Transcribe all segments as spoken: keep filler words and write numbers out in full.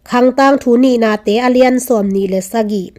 Khangtangthu Nihnate a lian sawm nih le sagih.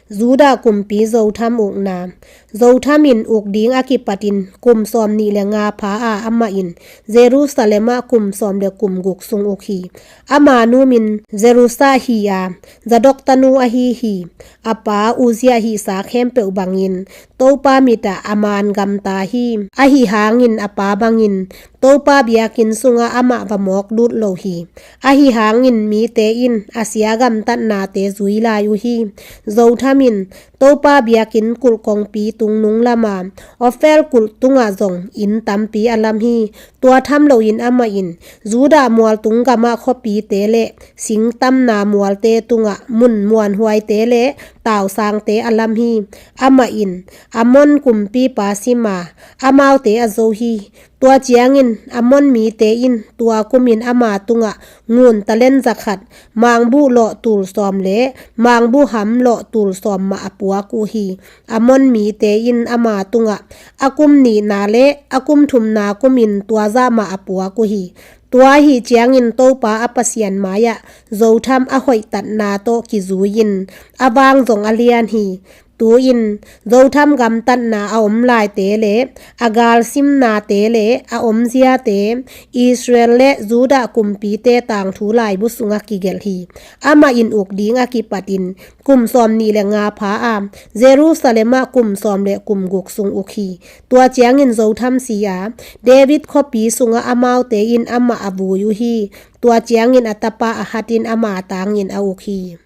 Judah kumpi Jotham ukna. Jotham in uk ding a kipatin kum sawm nih le nga pha a, amah in Jerusalem ah kum sawm le kum guk sung uk hi. Ama nu min Jerusha hi a, Zadok tanu ahi hi. A pa Uzziah hihsa khempeuh bangin Topa mit ah a man gamta hi. Ahi hangin a pa bangin Topa biakinn sungah amah va mawk lut lo hi. Ahi hangin mite in a sia gamtatnate zui lai uh hi. Jotham in Topa biakinn kulh kongpi tungnung lama Ophel kulh tungah zong inn tampi a lam hi. Tua tham loin amah in Judah mualtung gamah khuapite le singtamna mualte tungah mun muanhuaite le tausangte a lam hi. Amah in Ammon kumpipa sim a, amaute a zo hi. Tua ciangin Ammon mite in tua kumin ama tungah ngun talent zakhat, mangbuh lawh tul sawm le mangbuh ham lawh tul sawm mah a puak uh hi. Ammon mite in ama tungah a kum nihna le a kum thumna kumin tua zah mah a puak uh hi. Tua ahi ciangin Topa a Pasian mai-ah Jotham a hoihtatna tawh kizui-in a vang zong a lian hi. Tu-in Jotham gamtatna a om laite le a galsimnate le a omziate Israel le Judah kumpite tangthu laibu sungah kigelh hi. Amah in uk ding a kipatin kum sawm nih le nga pha a, Jerusalem ah kum sawm le kum guk sung uk hi. Tua ciangin Jotham si a, David khuapi sungah amaute in amah a vui uh hi. Tua ciangin a tapa Ahaz in ama tangin a uk hi.